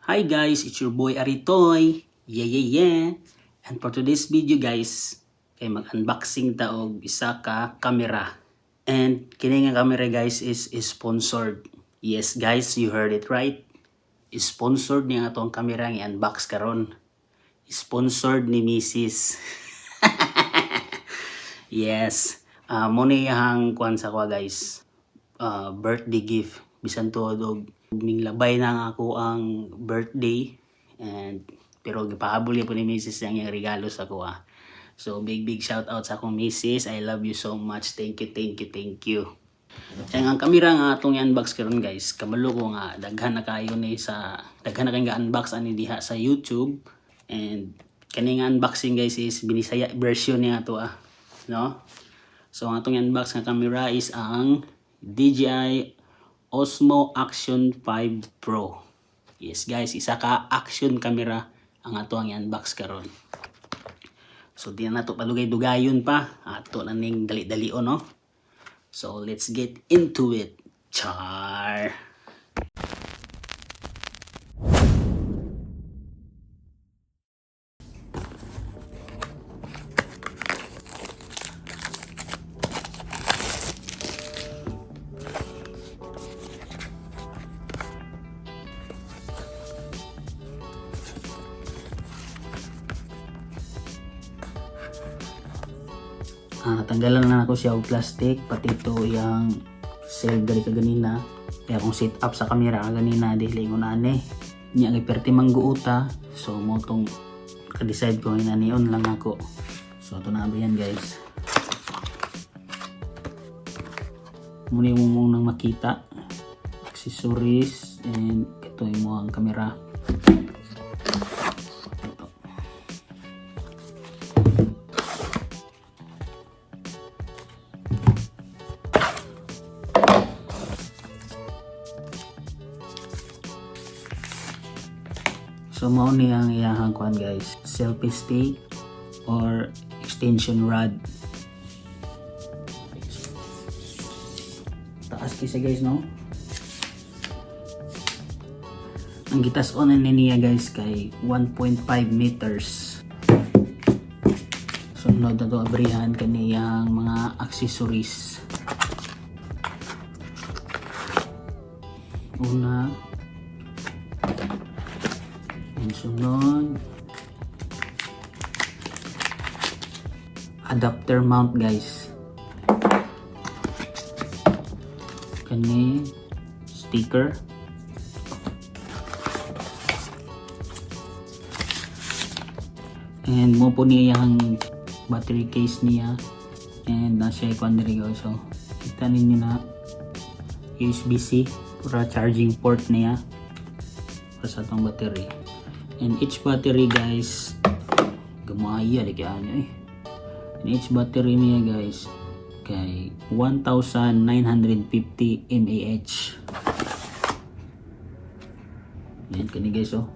Hi guys, it's your boy Aritoy. Yeah. And for today's video guys, kay mag-unboxing ta og isa ka camera. And kini nga camera guys is sponsored. Yes guys, you heard it right. Sponsored niya atong camera nga i-unbox karon. Sponsored ni Mrs. Yes. Mo ni iyang kuan sa kuha guys. Birthday gift. Bisan tuod og minglabay na nga ako ang birthday and pero gipahabol gyud po ni Mrs. ang iyang regalo sa kuha. So big big shout out sa akong Mrs. I love you so much. Thank you, thank you, thank you. Ang kamera nga atong i-unbox karon guys, kabalo ko nga daghan na kayo ni sa daghan na kayo nga unbox ani diha sa YouTube, and kani nga unboxing guys is Binisaya version niya ato ah, no? So ang atong i-unbox nga camera is ang DJI Osmo Action 5 Pro. Yes guys, isa ka action camera ang ato ang i-unbox karon. So di na nato palugay-dugayon pa, ato na ning dali-dali, no? So let's get into it. Char. Natanggalan na ako siya og plastic, pati ito yung cell diri kaganina. Kaya kung set up sa camera kaganina dili ko na ani. Nya kay perti mangguota, so mo tong ka-decide ko nga on lang ako. So ato na yan guys. Muna yung mong nang makita accessories and ito yung ang camera. Ito. So mao ni ang iyahang kuan guys, selfie stick or extension rod. Taas kaysa guys, no? Ang gitas-on ni niya guys kay 1.5 meters. Sunod na to abrihan kaniyang mga accessories. Una, and sunod, adapter mount guys. Kani sticker. And mo po niya ang battery case niya. And nasa kuan diri guys. So kita ninyo na USB-C para charging port niya para sa atong battery. And each battery guys, gamaya di kaya ano eh. And each battery niya guys kay 1950 mAh. Yan kani guys oh.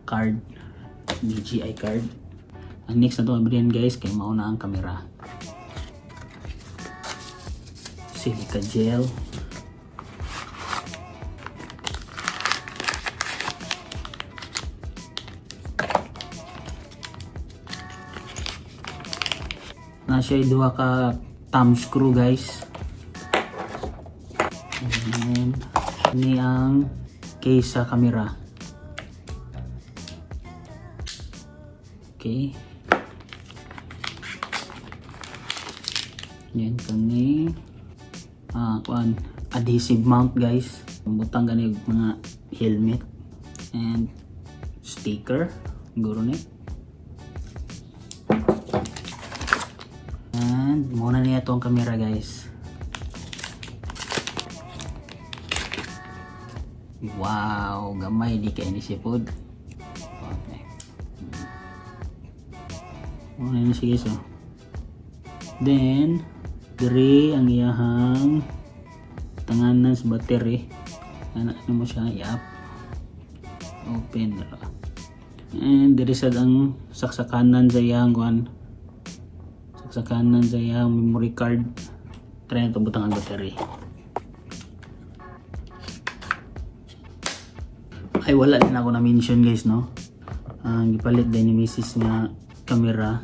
Card, DJI card. Ang next na to abrihan guys kay mao na ang camera. Silica gel. Na siya duha ka thumb screw guys. And ni ang case sa camera. Okay. Yan kani kuan adhesive mount guys. Butang gani og mga helmet and sticker guro ni. And muna niya itong camera guys. Wow, gamay di kay ni siya pod. Okay. Muna ni siya guys oh. Then diri ang iyahang tanganan sa battery. Ano, ano mo siya i-up. Open ra. And diri sad ang saksakanan sa iyahang kuan. Saksakanan sa iyahang memory card. Try na ito butang ang battery. Ay, wala din ako na-mention, guys, no? Ang gipalit din ni Mrs. nga camera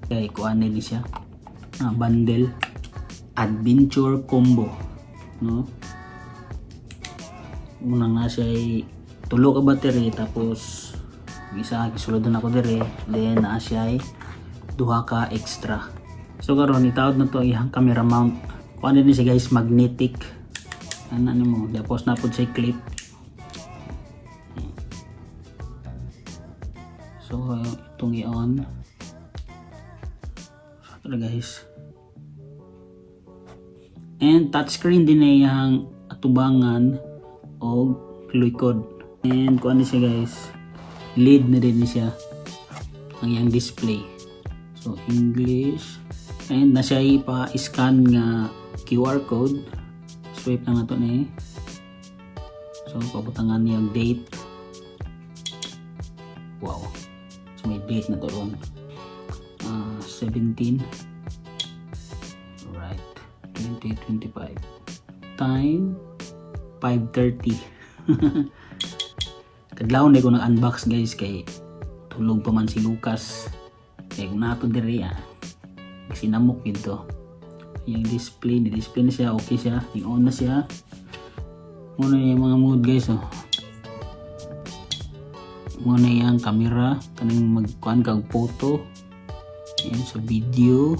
kay kuan ni siya. Ah, bundle Adventure Combo, no? Una nga siya ay tulo ka battery, tapos isa gisulod na ako dire, then naa siya ay duha ka extra. So karon itaod na to ang iyang camera mount. Kuan din siya, guys, magnetic. Ana nimo, tapos na pud siya clip. So itong i-on. So ito na, guys. And touchscreen din na iyang atubangan o likod. And kuan ni siya, guys. LED na din ni siya ang iyang display. So English and na siya ipa-scan nga QR code. Swipe lang nato ni. So pabutangan niya ang date. Wow. So may date na to ron. Ah, 17. Right. 2025. Time 5:30. Kadlawon na ko nag-unbox, guys, kay tulog pa man si Lucas. Kay kung nato diri ah. Sinamok dito. Yung display, ni display na siya, okay siya. I-on na siya. Muna yung mga mode, guys, oh. Muna yung camera, kaning magkuan kag photo. Ayan, sa video.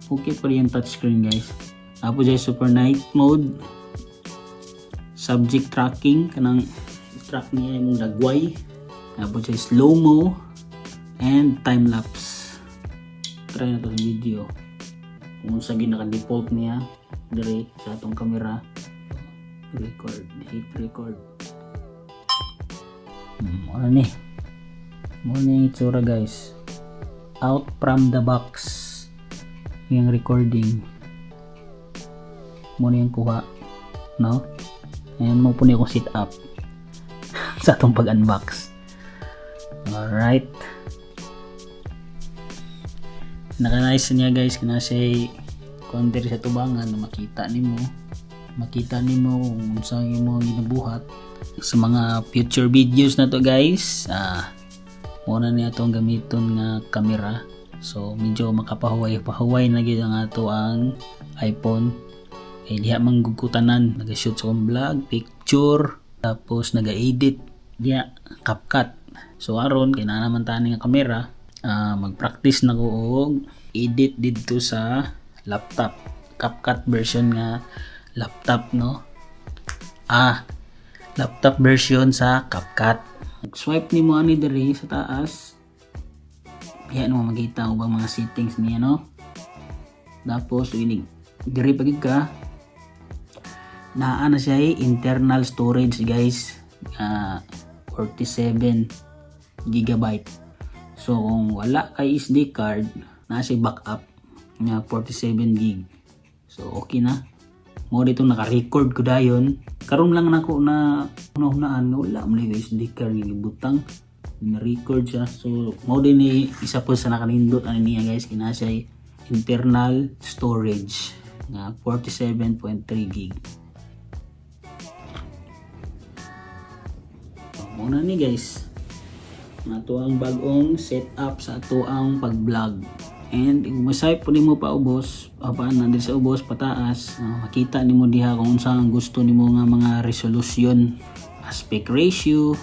Okay pa rin yung touchscreen, guys. Tapos ay super night mode. Subject tracking, kanang track niya yung lagway. Tapos ay slow mo and time lapse. Try na to sa video. Kung sa naka-default niya dire sa atong camera. Record, hit record. Ano ni? Mo ni yung itsura, guys. Out from the box yung recording. Mo ni yung kuha, no? Ayan mo po ni akong sit up sa atong pag-unbox. Alright. Naka-nice niya, guys, kana siya kuan diri sa tubangan na makita nimo. Makita nimo kung unsa imong ginabuhat sa mga future videos na to, guys. Ah, muna niya itong gamiton nga kamera. So medyo makapahuway-pahuway na gyud ang ato ang iPhone. Kay diha man gud ko tanan naga-shoot sa akong vlog, picture, tapos naga-edit diha CapCut. So aron kay naa naman tani nga kamera, mag-practice na ko og edit didto sa laptop. CapCut version nga laptop, no? Ah, laptop version sa CapCut. Swipe nimo ani diri sa taas. Diyan mo makita ang ubang mga settings niya, no? Tapos inig diri pa gid ka, naa na siya eh, internal storage, guys, 47 gigabyte. So kung wala kay SD card, naa siya backup nga 47 gig. So okay na. Mo dito naka-record ko dayon. Karon lang nako na hunahunaan nga wala mo ni SD card nga gibutang. Na-record siya. So mo din ni isa po sa nakanindot ani niya, guys, kina siya internal storage nga 47.3 gig. So, muna ni, guys. Ato ang bagong setup sa ato ang pag-vlog. And umasay po nimo pa ubos, pa na sa ubos pataas, makita nimo diha kung unsa ang gusto nimo nga mga resolution, aspect ratio.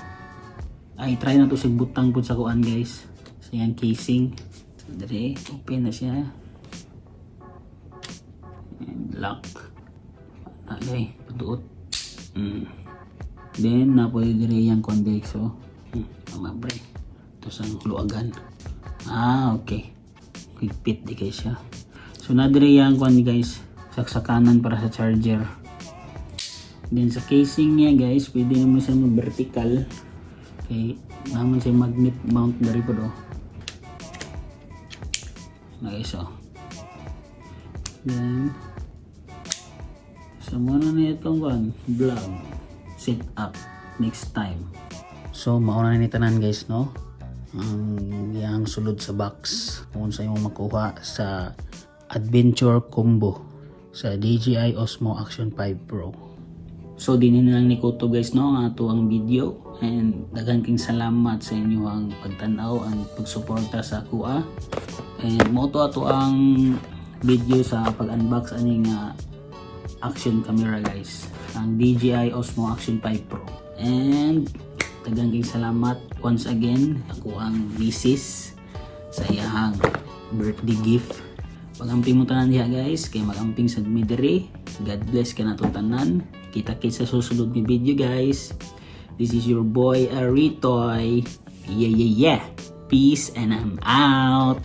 Ay, try na to sa butang pud sa kuan, guys. Sa iyang casing. So, dire, open na siya. And lock. Agay, paduot. Then na pwede dire iyang condex, oh. Tama bre. Ito sa luagan. Ah, okay. Higpit di kay siya. So na dire iyang kuan, guys, saksakanan para sa charger. Then sa casing niya, guys, pwede naman siya mag vertical. Okay, naman siya magnet mount dari po do. Na, guys, oh. Then so muna na itong kuan vlog set up next time. So mauna na ni tanan, guys, no? Ang iyang sulod sa box kung sa imong makuha sa Adventure Combo sa DJI Osmo Action 5 Pro. So dinhi na lang ni kutob, guys, no, ang ato ang video and daghan king salamat sa inyong pagtan-aw and pagsuporta sa akoa. And mao to ato ang video sa pag-unbox ani nga action camera, guys, ang DJI Osmo Action 5 Pro. And daghan king salamat once again ako ang misis sa iyahang birthday gift. Pag-amping mo tanan diha, guys, kay mag-amping sad mi diri. God bless kanatong tanan. Kita-kits sa susunod nga video, guys. This is your boy Aritoy. Yeah. Peace and I'm out.